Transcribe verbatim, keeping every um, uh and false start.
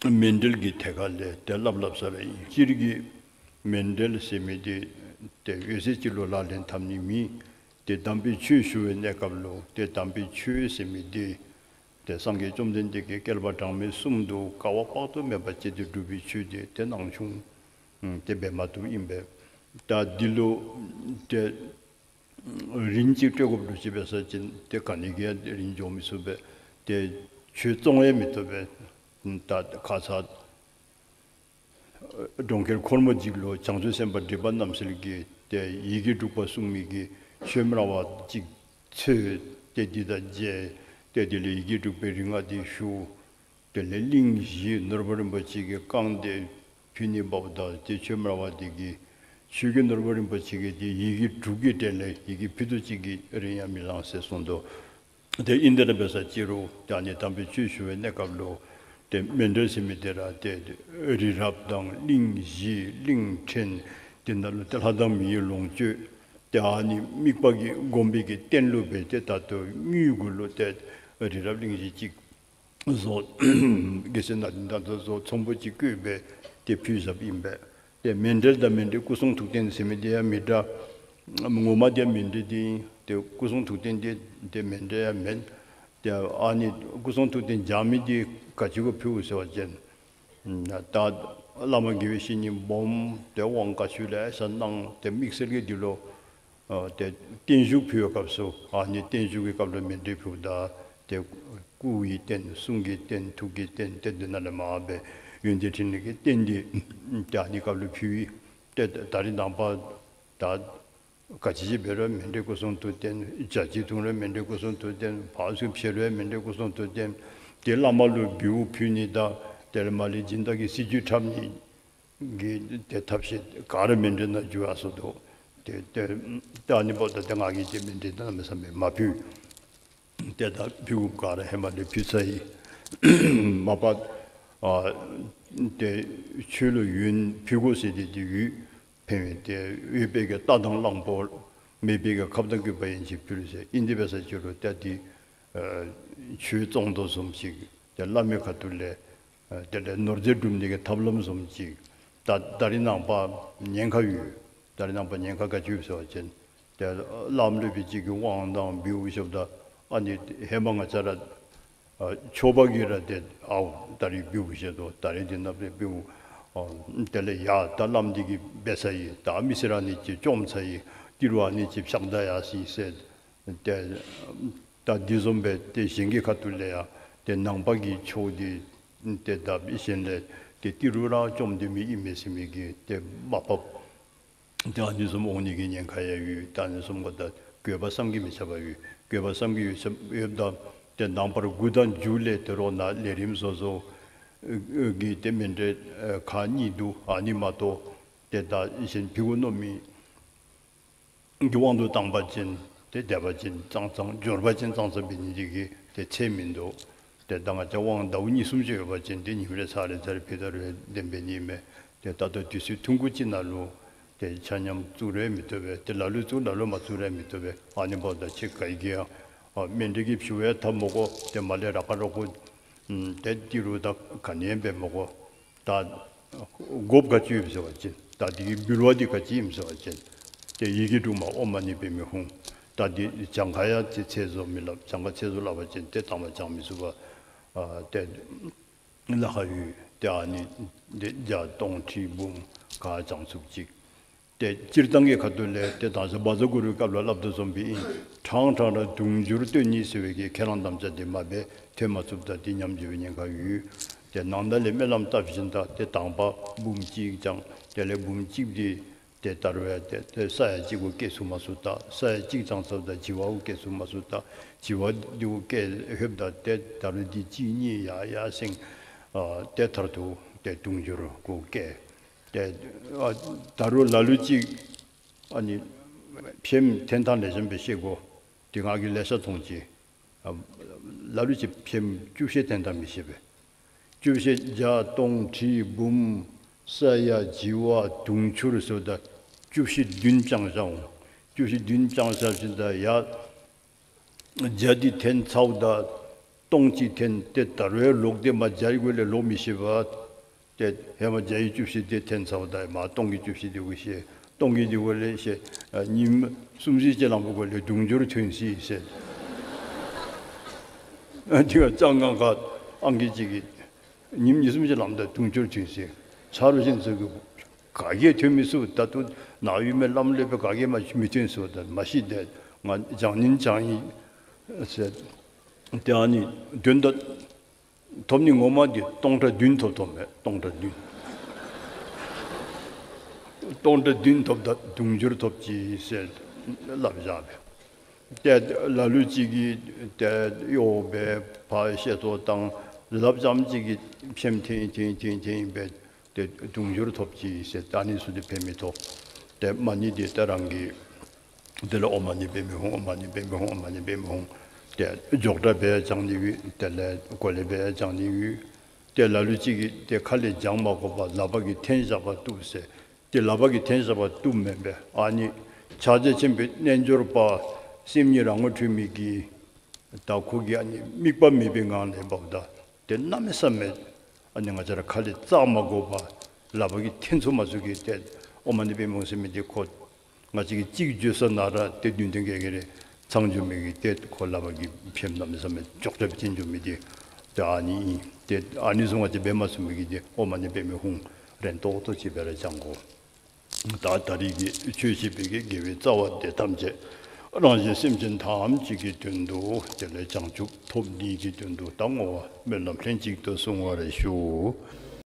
མཎྜལ་གྱི་ཐད་ཁར་ལས་ཏེ་སླབ་སླབ་ས་ར་ཨིན། སྤྱིར་གྱིས་མཎྜལ་ཟེར་མི་འདི་ཏེ་འོད་གསལ་གཅིག་ལུ་ལག་ལེན་འཐབ་ནི་མེད། ཏེ་དམ་པའི་ཆོས་ཞུ་བའི་གནས་སྐབས་ལུ་ཏེ་དམ་པའི་ཆོས་ཟེར་མི་འདི་ཏེ་སངས་རྒྱས་བཅོམ་ལྡན་འདས་ཀྱིས་བསྐལ་པ་གྲངས་མེད་གསུམ་དུ་དཀའ་བ་དཔག་ཏུ་མེད་པ་སྤྱད་དེ་བསྒྲུབས་པའི་ཆོས་འདི་ཏེ་སྣང་ཆུང་ཏེ་འབད་མ་བཏུབ་ཨིན་པས། ད་འདི་ལུ་ཏེ་རིན་ཅིག་སྤྲོད་དགོཔ་འདྲཝ་ཅིག་འབད་ས་ཅིན་ཏེ་ག་ནི་གིས་ཡང་རིན་འཇོག་མི་ཚུགས་པས། ཏེ་ཆོས་བཙོང་ཡང་མི་བཏུབ་པས། ད་ཁ་ཙ་གྲོང་ཁྱེར་འཁོར་མོ་འཇིག་ལུ་བྱང་ཆུབ་སེམས་དཔའ་སྒྲིབ་པ་རྣམ་སེལ་གྱིས་ཏེ་ཡི་གེ་དྲུག་པ་གསུང་མི་གི་ཆོས་སྨྲ་བ་ཅིག་འཚོལ་ཏེ་འདི་དང་མཇལ། ཏེ་དེ་ལས་ཡི་གེ་དྲུག་པའི་རིག་སྔགས་འདི་ཞུ། དེ་ལས་གླིང་བཞི་ནོར་བུ་རིན་པོ་ཆེ་གིས་བཀང་སྟེ་ཕུལ་ནི་འབདཝ་ད་ཏེ་ཆོས་སྨྲ་བ་དེ་གིས་ཆོས་ཀྱི་ནོར་བུ་རིན་པོ་ཆེ་གི་ཏེ་ཡི་གེ་དྲུག་གི་གྲས་ལས་ཡི་གེ་ཕུད་རྡོག་གཅིག་གི་རིན་ཡང་མི་ལང་ཟེར་གསུངས་དོ། ཏེ་ཨིན་དེ་ར་འབད་ས་ཅིག་རུང་ཏེ་ཨ་ནི་དམ་པའི་ཆོས་ཞུ་བའི་གནས་སྐབས་ལུ་ཏེ་མཎྜལ་ཟེར་མི་དེ་ར་ཏེ་རི་རབ་དང་གླིང་བཞི་གླིང་ཕྲན་དེ་ནང་ལུ་ཏེ་ལྷ་དང་མིའི་ལོངས་སྤྱོད་ཏེ་ཨ་ནི་དམིགས་པ་གི་སྒོམ་པའི་གི་རྟེན་ལུ་སྦེ་ཏེ་ད་ལྟོ་དངུལ་གུ་ལུ་ཏེ་རི་རབ་གླིང་བཞི་ཅིག་བཟོ། གེ་སར་ནང་ཏེ་ད་ལྟོ་བཟོ་ཚོམ་བུ་ཅིག་བརྐོས་སྦེ་ཏེ་ཕུལ་བཞགཔ་ཨིན་པས། ཏེ་མཎྜལ་དང་མཎྜལ་སྐུ་གསུང་ཐུགས་རྟེན་ཟེར་མི་དེ་ཡང་མི་འདྲ། ངོ་མ་དེ་མཎྜལ་དེ་ཨིན། ཏེ་སྐུ་གསུང་ཐུགས་རྟེན་དེ་ཏེ་མཎྜལ་ཡང་མེན། ཏེ་ཨ་ནི་སྐུ་གསུང་ཐུགས་རྟེན་སྦྱང་མི་དེ་ག་ཅི་གུ་ཕུལཝ་ཟེར་བ་ཅིན་ད་བླ་མ་དགེ་བའི་བཤེས་གཉེན་སྦོམ་ཏེ་དབང་བཀའ་ཆོས་ལེ་ཤ་གནང་སྟེ་དམིགས་བསལ་གྱིས་འདི་ལུ་ཨ་ཏེ་བརྟན་བཞུགས་ཕུལ་བའི་སྐབས་སུ་ཨ་ནི་བརྟན་བཞུགས་ཀྱི་སྐབས་ལུ་མཎྜལ་ཕུལཝ་ད་ཏེ་སྐུ་ཡི་རྟེན་གསུང་གི་རྟེན་ཐུགས་ཀྱི་རྟེན་ཏེ་འདི་ནང་ལས་མར་སྦེ་ཡོན་ཏན་ཕྲིན་ལས་ཀྱི་རྟེན་འདི་ཏེ་ཨ་ནི་སྐབས་ལུ་ཕུལ་ཡི། ཏེ་ད་རིས་ནངས་པ་ད་ག་ཅི་ཅིག་འབད་རུང་མཎྜལ་སྐུ་གསུང་ཐུགས་རྟེན། ཇ་ཅིག་འཐུང་རུང་མཎྜལ་སྐུ་གསུང་ཐུགས་རྟེན། ཕར་ཚུར་ཕྱད་རུང་མཎྜལ་སྐུ་གསུང་ཐུགས་རྟེན། ཏེ་བླ་མ་ལུ་འབུལཝ་ཕུལ་ནི་དང་དེ་ལས་མར་ལས་སྦྱིན་བདག་གི་སྲིད་ཇུས་འཁྲབ་ནི་གི་ཏེ་ཐབས་ཤེས་ག་ར་མཎྜལ་ནང་འཇུ་ཡར་སོ་དོ། ཏེ་ཏེ་ད་ཨ་ནི་འབདཝ་ད་ཏེ་ང་གིས་ཏེ་མཎྜལ་གནམ་མེད་ས་མེད་མ་ཕུལ། ཏེ་ད་ཕུལ་དགོཔ་ག་ར་ཧེ་མ་ལས་ཕུལ་ཚར་ཡི། མ་པ་ཨ་ཏེ་ཆོས་ལུ་ཡོན་ཕུལ་དགོ་ཟེར་ཏེ་ཏེ་ཡོད། ཕན་ཡོན་ཏེ་ཡོད་པའི་གི་རྟ་དང་གླང་པོ་མེད་པའི་གི་ཁབ་དང་སྐུད་པ་ཡན་ཆད་ཕུལ་ཟེར། ཨིན་དེ་འབད་ས་ཅིག་རུང་ཏེ་འདི་ཨ་ཆོས་བཙོང་དོ་བཟུམ་ཅིག་ཏེ་བླ་མའི་ཁ་ཐུག་ལས་ཨ་དེ་ལས་ནོར་རྫས་སྒྲུབ་ནི་གི་ཐབས་ལམ་བཟུམ་ཅིག། ད་ད་རིས་ནངས་པ་ཉེན་ཁ་ཡོད། ད་རིས་ནངས་པ་ཉེན་ཁ་ག་ཅི་ཡོད་ཟེར་བ་ཅིན་ཏེ་བླམ་སློབ་དཔོན་ཅིག་གིས་དབང་དང་འབུལཝ་བཞགཔ་ད་ཨ་ནི་ཧེ་མ་ང་བཅས་ར་ཨ་ཆོས་པ་གིས་ར་ཏེ་ཨའོ་ད་རིས་འབུལཝ་བཞག་དོ། ད་རིས་འདི་ནང་སྦེ་འབུལཝ་ཨ་དེ་ལས་ཡ་ད་བླམ་འདི་གིས་འབད་ཚར་ཡི། ད་མི་སེར་ཨ་ནི་ཅིག་བཅོམ་ཚར་ཡི། ཏི་རུ་ཨ་ནི་ཅིག་ཕྱགས་བདའ་ཡར་སོ་ཡི་ཟེར། ཏེ་ད་འདི་བཟུམ་སྦེ་ཏེ་གཞན་གྱི་ཁ་ཐུག་ལས་ཡང་ཏེ་ནང་པ་གི་ཆོས་འདི་ཏེ་ད་གཞན་ལས་ཏེ་ཏི་རུ་ར་བཅོམ་སྟེ་མི་ཨིན་མས་ཟེར་མི་གི་ཏེ་དམའ་ཕབ་ཏེ་ཨ་ནི་བཟུམ་འོང་ནི་གི་ཉེན་ཁ་ཡང་ཡོད། ཏེ་ཨ་ནི་བཟུམ་ག་ད་འགྱོད་པ་བསམ་གྱིས་མི་ཁྱབ་པ་ཡོད། འགྱོད་པ་བསམ་གྱིས་ཡོད་ཁྱབ་ཡོདཔ་ད་ཏེ་ནངས་པར་འགོ་དང་མཇུག་ལས་ཏེ་རོགས་ནཱ་ལས་རིམ་བཟོ་བཟོ་གི་ཏེ་མཎྜལ་ཁག་གཉིས་འདུག། ཨ་ནི་མ་གཏོགས་ཏེ་ད་གཞན་ཕུལ་དགོ་མནོ་མི་གི་དབང་དུ་བཏང་པ་ཅིན་ཏེ་དད་པ་ཅན་ཙང་ཙང་འབྱོར་པ་ཅན་ཙང་ཙང་འབད་ནི་འདི་གིས་ཏེ་ཚད་མིན་འདུག། ཏེ་ད་ང་བཅས་དབང་ཟླཝ་གཉིས་གསུམ་ཅིག་ཡོད་པ་ཅིན་ཏེ་ཉིནམ་རེ་ཚར་རེ་ཚར་རེ་ཕུལ་ད་རུང་བདེན་པའི་ནི་མས། ཏེ་ད་ལྟོ་དུས་ཚོད་ཐུང་ཀུ་ཅིག་ནང་ལུ་ཏེ་ཆ་མཉམ་བཙུགས་རུང་མི་བཏུབ་པས། ཏེ་ལ་ལུ་བཙུགས་ལ་ལུ་མ་བཙུགས་རུང་མི་བཏུབ་པས། ཨ་ནི་འབདཝ་ད་ཁྱེད་ག་གིས་ཡང་ཨ་མཎྜལ་གྱི་ཕྱི་བས་འཐབ་མི་དགོ། ཏེ་མར་ལས་ར་ཁ་རོག་གུ་ཨམ་ཏེ་ཏི་རུ་དང་ག་ནི་ཡང་འབད་མི་དགོ། ད་དགོཔ་ག་ཅི་ཡོད་ཟེར་བ་ཅིན་ད་འདི་གི་འབུལ་བ་འདི་ག་ཅི་ཨིནམ་ཟེར་བ་ཅིན་ཏེ་ཡི་གེ་དྲུག་མ་ཨོཾ་མ་ཎི་པདྨེ་ཧཱུྃ། ད་འདི་གྱངས་ཁ་ཡང་ཏེ་ཚད་བཟོ་མི་སླབ། གྱངས་ཁ་ཚད་བཟོ་སླབ་པ་ཅིན་ཏེ་དང་པ་བགྱང་མི་ཚུགས་པས། ཨ་ཏེ་ལཱ་ཁག་ཡོད། ཏེ་ཨ་ནི་འདི་བརྒྱ་སྟོང་ཁྲི་འབུམ་ག་བགྱང་ཚུགསཔ་ཅིག། ཏེ་སྤྱིར་བཏང་གི་ཁ་ཐུག་ལས་ཏེ་ད་ཅི་བཛྲ་གུ་རུའི་སྐབས་ལུ་སླབ་དོ་བཟུམ་སྦེ་ཨིན། ཕྲང་ཕྲང་ར་དུང་ཕྱུར་བཏོན་ནི་ཟེར་བའི་གི་ཁས་བླངས་དམ་བཅའ་འདི་མ་འབད་ཐོན་མ་ཚུགསཔ་ད་ཏེ་ཉམས་འགྱོ་བའི་ཉེན་ཁ་ཡོད། ཏེ་ནང་ན་ལས་སྨོན་ལམ་བཏབ་ཞིནམ་ད་ཏེ་དང་པ་འབུམ་གཅིག་བགྱང་། དེ་ལས་འབུམ་གཅིག་འདི་ཏེ་ད་རུང་ཡང་ཏེ་ཏེ་ས་ཡ་གཅིག་གུ་བཀལ་ཚུགས་མ་ཚུགས་ད། ས་ཡ་གཅིག་བགྱང་ཚརཝ་ད་བྱེ་བ་གུ་བཀལ་ཚུགས་མ་ཚུགས་ད། བྱེ་བ་འདི་གུ་བཀལ་ལྷོདཔ་ད་ཏེ་ད་རུང་འདི་གཅིག་གཉིས་ཡར་ཡར་སེང་ཨ་ཏེ་མཐར་ཐུག་ཏེ་དུང་ཕྱུར་གུ་བཀལ། ཏེ་ཨ་ད་རུང་ལ་ལུ་ཅིག་ཨ་ནི་ཕྱེངམ་འཐེན་ཐངས་ལེགས་ཤོམ་སྦེ་ཤེས་དགོ། ཏེ་ང་གིས་ལེ་ཤ་མཐོང་ཅི། ཨ་ལ་ལུ་ཅིག་ཕྱེངམ་བཅུ་བཤད་འཐེན་ཐངས་མི་ཤེས་པས། བཅུ་བཤད་བརྒྱ་སྟོང་ཁྲི་འབུམ་ས་ཡ་བྱེ་བ་དུང་ཕྱུར་ཟེརཝ་ད་བཅུ་བཤད་བདུན་བགྱང་བཞག་འོང་། བཅུ་བཤད་བདུན་བགྱང་བཞག་ཞིནམ་ད་ཡར་བརྒྱ་འདི་འཐེན་ཚརཝ་ད་ སྟོང་གཅིག་འཐེན་ཏེ་ད་རུང་ལོག་སྟེ་མར་བརྒྱའི་སྒོ་ལས་ལོག་མི་ཤེས་པར་ཏེ་ཧེ་མ་བརྒྱའི་བཅུ་བཞི་དེ་འཐེན་ཚརཝ་ད་མར་སྟོང་གི་བཅུ་བཞི་དེ་གུ་ཤེས། སྟོང་གི་དེ་གུ་ལས་ཤེས། ཨ་ཉིནམ་གསུམ་བཞི་ཅིག་ལངམ་གུ་ལས་དུང་ཕྱུར་ཐོན་ཅི་ཟེར། ཨ་དེ་ག་ལྕང་སྒང་ཁ་ཨང་རྒས་ཅིག་གིས་ཉིནམ་གཉིས་གསུམ་ཅིག་ལངམ་ད་དུང་ཕྱུར་ཐོན་ཅི། ཆ་རོགས་གཞན་ཚུ་གིས་ག་གིས་ཐོན་མི་ཚུགས། ད་ལྟོ་ནཱ་ཡོད་མི་བླམ་ལས་སྦེ་ག་གིས་མ་མི་ཐོན་ཚུགས། ད་མ་གཞི་དེ་ང་བྱང་ནི་བྱང་ཡི་ཟེར། ཏེ་ཨ་ནི་དོན་དག་ཐོབ་ནི་ངོ་མ་འདི་སྟོང་ཕྲག་བདུན་ཐོབ་ཐོབ་མས། སྟོང་ཕྲག་བདུན། སྟོང་ཕྲག་བདུན་ཐོབ་ད་དུང་ཕྱུར་ཐོབ་ཅི་ཟེར་སླབ་བཞག་པས། ཏེ་ལ་ལུ་ཅིག་གིས་ཏེ་གཡོག་འབད་ཕར་བཤད་ཐོ་བཏང་། ལགཔ་ཙམ་ཅིག་གིས་ཕྱེངམ་འཐེན་འཐེན་འཐེན་འཐེན་འབད་ཏེ་དུང་ཕྱུར་ཐོབ་ཅི་ཟེར། ད་ཨ་ནི་ཚུ་འདི་ཕན་མི་ཐོགས། ཏེ་མ་ཎི་འདི་ད་རང་གིས་དེ་ལས་ཨོཾ་མ་ཎི་པདྨེ་ཧཱུྃ། ཨོཾ་མ་ཎི་པདྨེ་ཧཱུྃ། ཨོཾ་མ་ཎི་པདྨེ་ཧཱུྃ། ཏེ་མགྱོགས་དྲགས་སྦེ་བགྱང་ནི་ཡོད། དེ་ལས་གོ་ལེ་སྦེ་བགྱང་ནི་ཡོད། ཏེ་ལ་ལུ་ཅིག་གིས་ཏེ་ཁ་ལས་བགྱང་མ་དགོ་པར་ལགཔ་གིས་འཐེན་བཞག་པ་བཏུབ་ཟེར། ཏེ་ལགཔ་གིས་འཐེན་བཞག་པ་བཏུབ་མེན་པས། ཨ་ནི་ཕྱག་རྒྱ་ཆེན་པོའི་རྣལ་འབྱོར་པ་སེམས་ཉིད་རང་ངོ་འཕྲོད་མི་གིས་ད་ཁོ་གིས་ཨ་ནི་དམིགས་པ་མེད་པའི་ངང་ལས་འབདཝ་ད་ཏེ་གནམ་མེད་ས་མེད་ཨ་ནི་ང་བཅས་ར་ཁ་ལས་བཙག་མ་དགོ་པར་ལགཔ་གིས་འཐེན་ཚུགས་མ་ཚུགས་ཀྱི་ཏེ་ཨོཾ་མ་ཎི་པདྨེ་ཧཱུྃ་ཟེར་མི་འདི་ཁོ་ང་བཅས་ཀྱིས་གཅིག་བརྗོད་ས་ན་ར་ཏེ་བདུན་ཐེངས་བརྒྱད་ཐེངས་རེ་ཚང་འགྱོ་མི་གི་ཏེ་ཁོ་ལགཔ་གིས་ཕྱེངམ་གནམ་མེད་ས་མེད་མགྱོགས་དྲགས་སྦེ་འཐེན་འགྱོ་མི་འདི་ཏེ་ཨ་ནི་ཨིན། ཏེ་ཨ་ནི་བཟུམ་ང་བཅས་འབད་མ་ཚུགས་མི་གིས་ཏེ་ཨོཾ་མ་ཎི་པདྨེ་ཧཱུྃ་རན་ཏོག་ཏོ་ཅིག་སྦེ་ར་བགྱང་དགོ། ད་ད་རིས་ཀྱི་ཆོས་བཤད་པའི་གི་དགེ་བའི་རྩ་བ་འདི་ཐམས་ཅད་རང་གཞན་སེམས་ཅན་ཐམས་ཅད་ཀྱི་དོན་དུ་དེ་ལས་བྱང་ཆུབ་ཐོབ་ནི་གི་དོན་དུ་ད་བསྔོ་བ་སྨོན་ལམ་ལྷན་ཅིག་ཏུ་གསུང་བར་ཞུ།